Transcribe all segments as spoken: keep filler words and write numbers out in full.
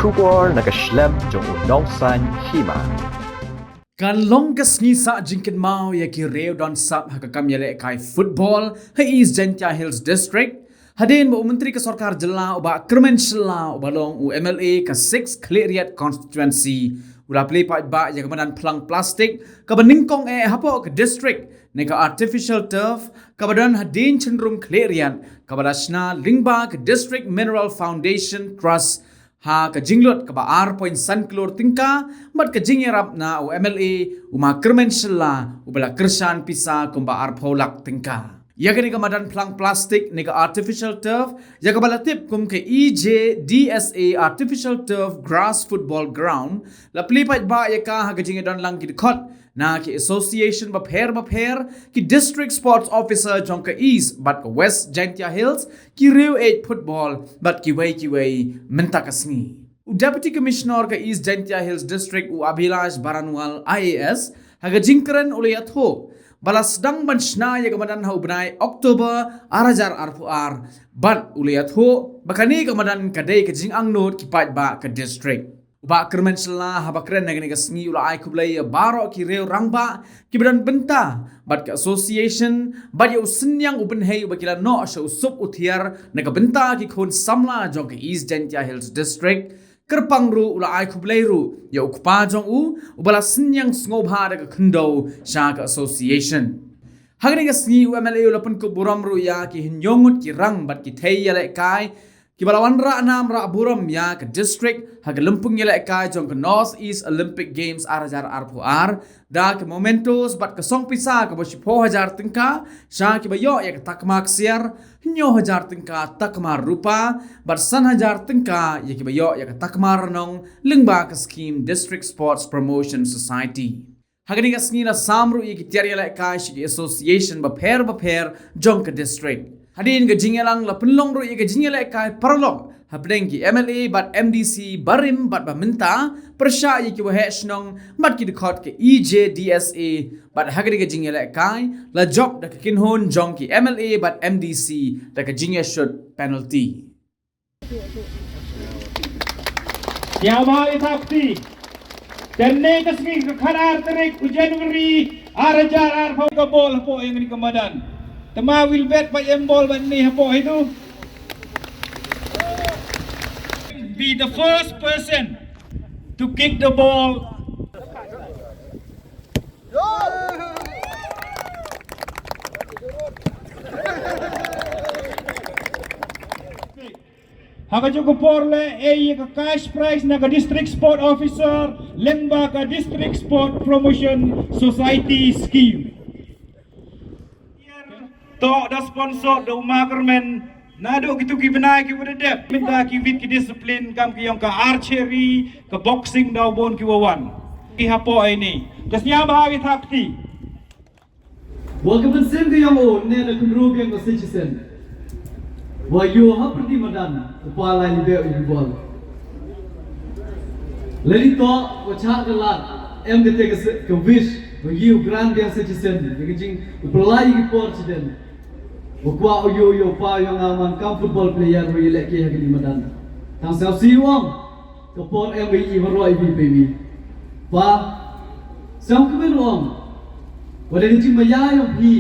Khubor na ka shlem jong u nongsaiñ hima. Kan long ka sngi sah jingkynmaw ïa ki riew don sap ha ka kam ïalehkai football ha East Jaintia Hills District, hadien ba u Myntri ka Sorkar Jylla u Bah Kyrmen Shylla uba long u M L A ka six Khliehriat Constituency u la plie paidbah ïa ka madan phlang plastik kaba nyngkong eh hapoh ka district ne ka artificial turf kaba don hadien chynrum Khliehriat, kaba la shna lyngba ka District Mineral Foundation Trust ha ka jinglut kaba ar point san klur tyngka, bad ka jingïarap na u M L A u Ma Kyrmen Shylla uba la kyrshan pisa kumba arphew lak tyngka. Ïa kane ka madan phlang plastik ne ka artificial turf, ïa kaba la tip kum ka E J D S A Artificial Turf Grass Football Ground, la plie paidbah ïa ka ha ka jingïadon lang ki dkhot na ki association bapher bapher, ki district sports officer jong ka East bad ka West Jaintia Hills, ki riew ïeit football bad kiwei kiwei mynta ka sngi. U Deputy Commissioner ka East Jaintia Hills District u Abhilash Baranwal I A S ha ka jingkren u la ïathuh ba la sdang ban shna ïa ka madan ha u bnai October ar hajar arphew ar, bad u la ïathuh ba kane ka madan ka dei ka jingangnud ki paidbah ka district. U Bah Kyrmen Shylla haba kren ha kane ka sngi u la ai khublei ïa baroh ki riew rangbah kiba don bynta bad ka association bad ïa u synñiang u bynhei uba ki la noh sha u sup u thiar na ka bynta ki khun samla jong ka East Jaintia Hills District, kyrpang ruh u la ai khublei ruh ïa u kpa jong u uba la synñiang sngewbha da ka khyndew sha ka association. Ha kane ka sngi u M L A u la pynkup burom ruh ïa ki hynñiew ngut ki rang bad ki thei ïalehkai kiba la wanrah nam rah burom ïa ka district ha ka lympung ïalehkai jong ka North East Olympic Games ar hajar arphew ar, da ka mementos bad ka song pisa kaba shiphew hajar tyngka sha kiba ïoh ïa ka takma ksiar, hynñiew hajar tyngka takma rupa, bad san hajar tyngka ïa kiba ïoh ïa ka takma rnong lyngba ka skhim District Sports Promotion Society. Ha kane ka sngi la sam ruh ïa ki tiar ïalehkai sha ki association bapher bapher jong ka district. Hadien ka jingïalang la pynlong ruh ïa ka jingïalehkai paralok hapdeng ki M L A bad M D C barim bad ba mynta, pyrshah ïa ki waheh shnong bad ki dkhot ka E J D S A, bad ha kane ka jingïalehkai la jop da ka kynhun jong ki M L A bad M D C da ka jingïashut penalty. Ïa ba ïa thap ti. Te ne ka sngi ka khatar tarik u January ar hajar arphew ka bol hapoh ïa kane ka madan. Te ma will bet ba em bol ba ne hapoh itu. Be the first person to kick the ball. Ha ka juh ka por leh ei ïa ka cash prize na ka District Sport Officer lyngba ka District Sport Promotion Society Scheme. To da sponsor da u Ma Kyrmen naduh kitu ki bnai ki wa da dep mynta ki wit ki discipline kam ki ïong ka archery, ka boxing da u bun ki wa wan. Ki hapoh ei ni. Ka sñiaw bha ki thap ti. Wa ka mynsiem ka ïong u ne na kynru biang ka shisien. Wa ïoh ha pyrdi madan u pa lai ni beh u bol. Lei to wa chah ka lad em ka te ka se-, ka wish wa ïoh grand biang shisien. Ka jing u pyrlai ki por shisien. Wa kwah u ïoh ïoh pa ïong nga man kam football player wa ïalehke ha kani madan. Tang sñiaw si ïong. Ka por em ba i waroh i bi pei mi. Pa, sñiaw kmen ong. Wa da ka jingmaïa ïong phi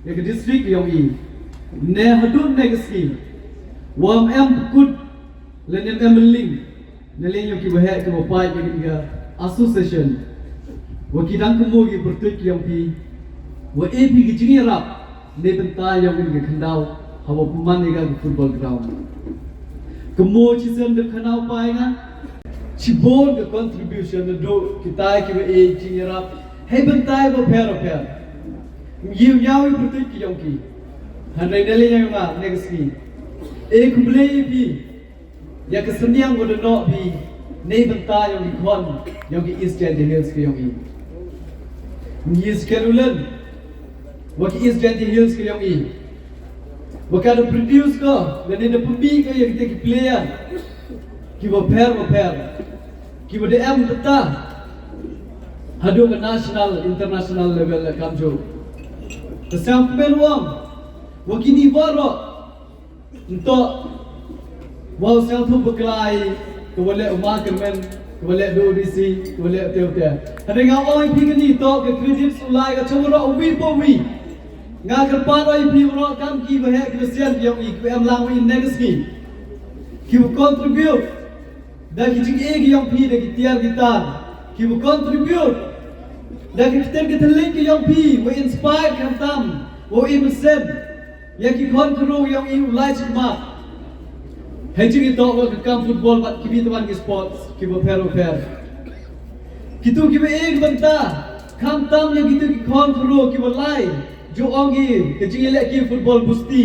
ïa ka district ïong i. Ne haduh ne ka sngi. Wa em em kut lane em em ling. Ne leng ïong ki waheh ki wapaid ïa ka association. Wa ki dang kynmaw ki pyrtuit ïong phi. Wa e phi ki jingïarap. Ne bynta ïong kane ka khyndaw haba pynman ïa ka football ground. Ka mo chisien da khyndaw pai nga. Chibun ka contribution na duk kita kiba e jingïarap. Hei bynta ïa bapher bapher. Ïa ïa ïa pyrtuit ki ïong ki. Hynrei da lei ïa nga ne ka sngi. E khublei ïa phi. Ïa ka synñiang wa da noh phi nei bynta ïong ki khon ïong ki East Jaintia Hills ka ïong i. Ngi skelulen wa ki East Jaintia Hills ka ïong i. Wa ka da produce ko lane da pynbih ko ïa kita ki player ki wa pher wa pher ki wa da em bynta haduh ka national international level la kamjooh. Ka sñiaw kmen ong wa kini waroh Nto, wa u sñiawthuh bakla i Ka waleh u ma kyrmen, ka waleh u D C, ka waleh u te u te. Hynrei nga ong ïa phi kane to ka credit u lai ka jong u wi pa wi. Nga kyrpad ïa phi u kam ki ba heh ki ba sian ki ïong i ki ba em lang u in next ki. Ki ba contribute da ki jingeh ki ïong phi da ki tiar ki tar. Ki ba contribute da ki kten ki thylliej ki ïong phi, wa inspire khamtam wa immersion ïa ki khon khynroo ïong i u lai jingma. Hei jingitoh wa ka kam football bad ki bit wan ki sports ki ba pher u pher. Kitu ki ba ing bynta khamtam ïa kitu ki khon khynroo ki ba lai ju ong i ka jingïalehke football busti.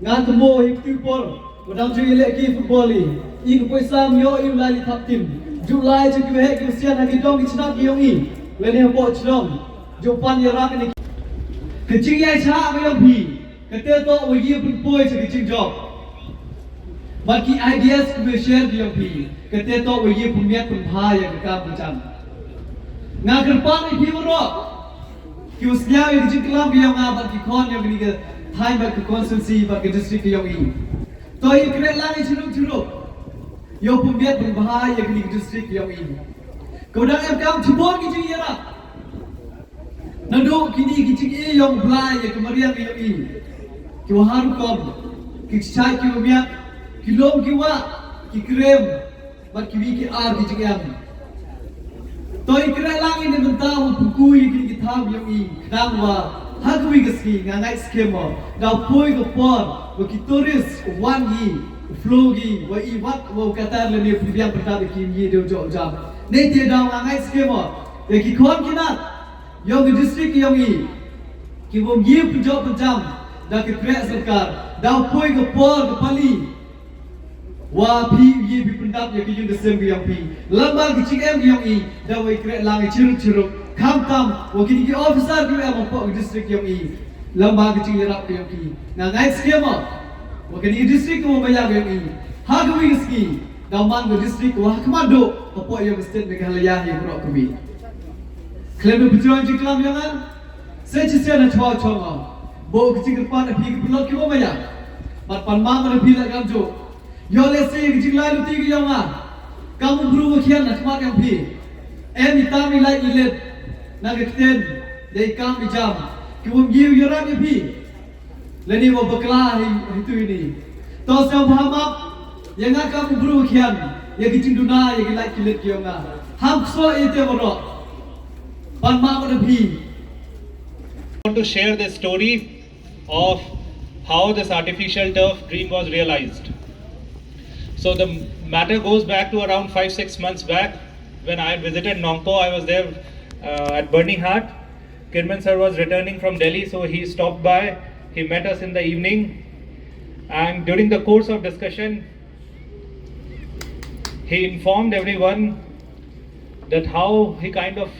Nga tmo hi kitu por wa dang ju ïalehke football i i ka poisa ym ïoh i u lai li thap tim. Ju lai ju ki ba heh ki ba sian ha ki dong ki chnat ki ïong i lane hapoh chnong. Ju pan ïarap ïa ki ka jingïaishah ka ïong phi. Kate toh wa ïa pynpoi cha ka jingjop. Bad ki ideas ki wa share ki ïong phi. Kate toh wa ïa pynmiat pynbha ïa ka kam ka jam. Nga kyrpad ïa phi baroh ki wa sñiaw ïa ka jingklam ka ïong nga bad ki khon ïong kane ka thaiñ bad ka constituency bad ka district ka ïong i. To ïa kren lang ïa chirup chirup ïa pynmiat pynbha ïa kane ka district ka ïong i. Ka wa dang em kam chibun ki jingïarap. Naduh kine ki jingeh ïong Blai ïa ka mariang ïong i. Ki wa ha rukom, ki kchai ki wa miat, ki lum ki wah, ki krem, bad ki wi ki ar ki jingem. To i kren lang i na mynta wa pynku ïa kine ki tham ïong i, khnang wa ha ka wi ka sngi nga ngeit skhem o da poi ka por wa ki tourist wan i, flow i, wa i wat wa u Qatar lane pynbiang pyndap ïa ki ïa dei u jop u jam. Nei te da nga ngeit skhem o ïa ki khon ki nat ïong ka district ïong i. Ki bym ïa pynjop pynjam da ka kreh sorkar da poi ka por ka pali. Wa phi ïa phi pyndap ïa ka ïing ka sem ka ïong phi. Lamba ka jingem ka ïong i da wei kreh lang i chirup chirup. Khamtam wa kine ki officer ki em hapoh ka district ïong i. Lamba ka jingïarap ka ïong ki. Nga ngeit skhem o wa kane ka district ka wa maya ka ïong i. Ha ka wi ka sngi da man ka district ka wa ha khmat duh hapoh ïong ka state Meghalaya hi baroh ka wi. Khlem da pynjrong jingklam ïa nga. Sa chisien ha chwa chwa nga. Bo ka jingkyrpad ha phi ki pynlong ki ba maya. Bad pan ma ma da phi la kam jo. Ïoh lehse ka jinglai luti ka ïong nga. Kam u bru wa khian na khmat ïong phi. Em i tam i lai i let. Na ka ktien da i kam i jam. Ki wym ïa u ïarap ïa phi. Lane wa bakla hi hi tu ini. To sngewbha map ïa nga kam u bru khian ïa ki jingduna ïa ki lait ki let ki ïong nga. Ham kso ïa te waroh. Pan map na phi. Want to share the story of how this artificial turf dream was realized. So the matter goes back to around five six months back when I had visited Nongpoh. I was there uh, at Byrnihat. Kyrmen sir was returning from Delhi, so he stopped by. He met us in the evening, and during the course of discussion, he informed everyone that how he kind of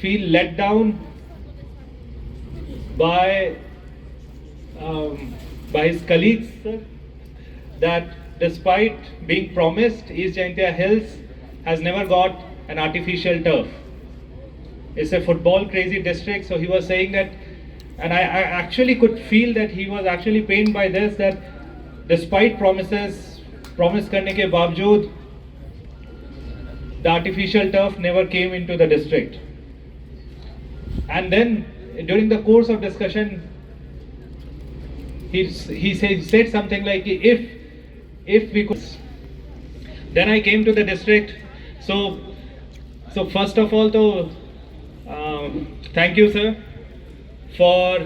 feel let down by um, by his colleagues, sir, that despite being promised, East Jaintia Hills has never got an artificial turf. It's a football crazy district, so he was saying that, and I, I actually could feel that he was actually pained by this, that despite promises, promise karne ke bawajood, the artificial turf never came into the district. And then during the course of discussion, he, he said, said something like, if if we could. Then I came to the district. So, so first of all, to um, thank you, sir, for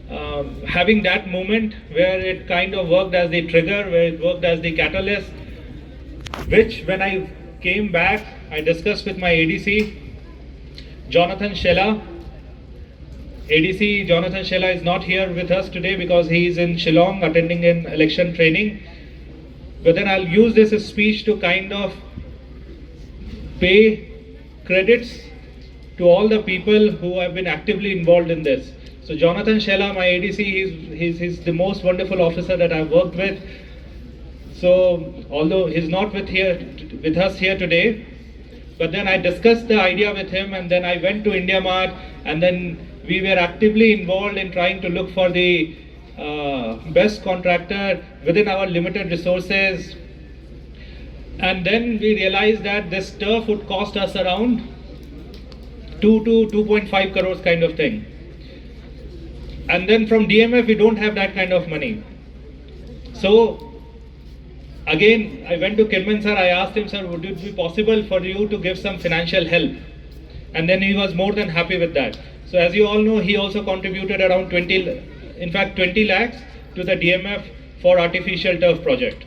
um, having that moment where it kind of worked as the trigger, where it worked as the catalyst, which when I came back, I discussed with my A D C, Jonathan Shella. A D C Jonathan Shella is not here with us today because he is in Shillong attending an election training. But then I'll use this speech to kind of pay credits to all the people who have been actively involved in this. So Jonathan Shella, my A D C, he's, he's, he's the most wonderful officer that I've worked with. So although he's not with here with us here today, but then I discussed the idea with him, and then I went to India Mart, and then we were actively involved in trying to look for the uh, best contractor within our limited resources. And then we realized that this turf would cost us around two to two point five crores kind of thing. And then from D M F, we don't have that kind of money. So again, I went to Kinmon sir. I asked him, "Sir, would it be possible for you to give some financial help?" And then he was more than happy with that. So as you all know, he also contributed around twenty, in fact, twenty lakhs to the D M F for artificial turf project.